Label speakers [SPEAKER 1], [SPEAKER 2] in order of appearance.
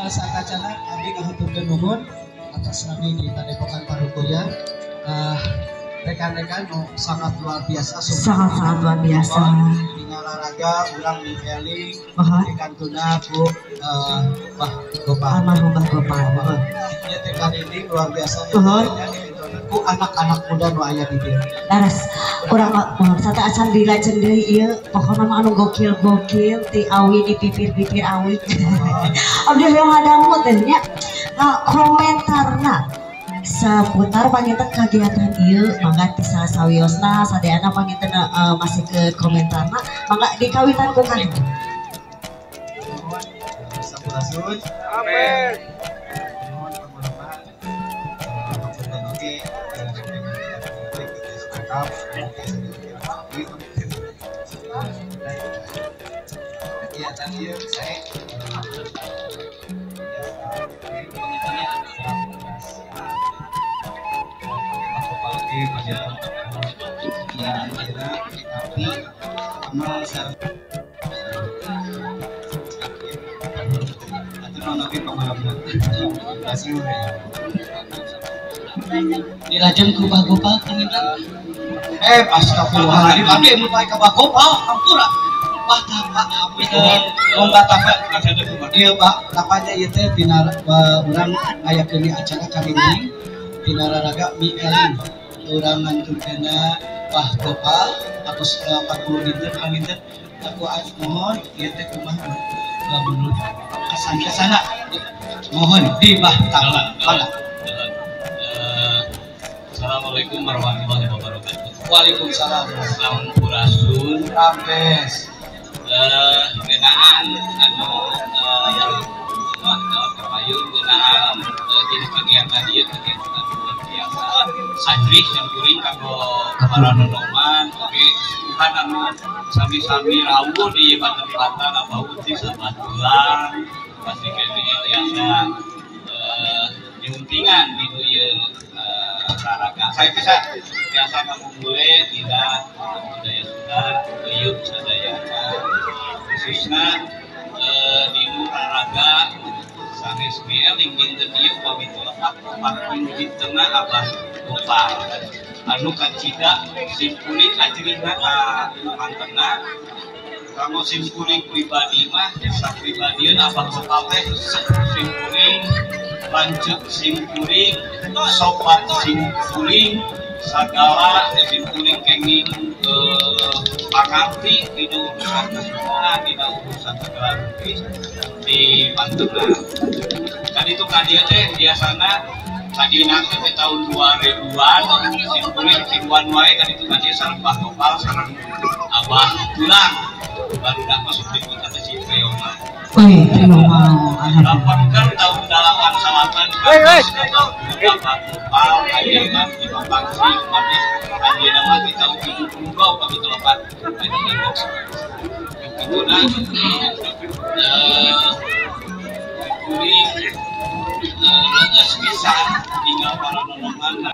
[SPEAKER 1] Satacana abdi ngahaturkeun nuhun atas nami di Padepokan Parukoya. Rekan-rekan sangat luar biasa,
[SPEAKER 2] sangat luar biasa.
[SPEAKER 1] Dina olahraga urang dieling dikantuna ku Bah Gopal.
[SPEAKER 2] Almarhum Bah Gopal.
[SPEAKER 1] Ieu teh karinding luar biasa ku anak-anak muda nu aya di dieu.
[SPEAKER 2] Laras urang mah sata acan dilajeng deui ieu pokona mah anu gokil-gokil ti awi di pipir-pipir awi. Abdi hoyong ngadangu teh nya komentarna seputar panginten kagiatan ieu mangga ti salah sawiosna sadayana panginten masih ke komentarna mangga dikawitan ku kang.
[SPEAKER 1] Sampurasun. Amin. Mohon pangulama hapunten oge kegiatan ieu saya
[SPEAKER 3] Dilajeng ku Bah Gopal panginten.
[SPEAKER 1] Astagfirullahaladzim, abdi mun bae ka Bah Gopal hampura. Bah tapa hapunten. Lomba tapa ieu Pak, tapanya ieu teh dina urang ngayakeun acara karinding dina raraga mi eling. Urang nganturkeunna Bah Gopal atos 40 dinten panginten. Aku mohon ieu teh kumaha menurut kesan-kesana mohon di Bah Tapa. Mangga.
[SPEAKER 4] Assalamualaikum warahmatullahi wabarakatuh.
[SPEAKER 1] Waalaikumsalam.
[SPEAKER 4] Sampurasun.
[SPEAKER 1] Rampes.
[SPEAKER 4] Ngeunaan anu kapayun ngeunaan dina kegiatan ieu kegiatan luar biasa. Sajrih simkuring kanggo para nonoman oge suhan anu sami-sami rawuh di patempatan abah uti sabatulan pasti kene tiasa nyuntingan dinu ieu raraga. Saya bisa biasa kamu tidak budaya Sunda, guyub sadayana, khususnya dinu raraga sanes eling dinten ieu upami telepak 40 dintenna Abah Gopal. Anu kacida simkuring ajrihna ka pantena kanggo simkuring pribadi mah sapribadieun Abah Gopal teh simkuring lanjut simkuring sopan simkuring sagala simkuring kenging pangarti dina urusan kesukaan dina urusan segala rupi di pantena. Kan itu kadieu teh biasana kadieuna teh tahun 2000-an simkuring tiluan wae kan itu kadieu sareng Bah Gopal sareng Abah Tulang barudak masuk di kota teh Citrioma.
[SPEAKER 2] Wih, terima kasih.
[SPEAKER 4] Laporkan tahun 89 kasus Abah Gopal kajian di Pangsi kami kajian nama di tahun 72 upami telepat itu nah kuring leges pisan tinggal para nonoman.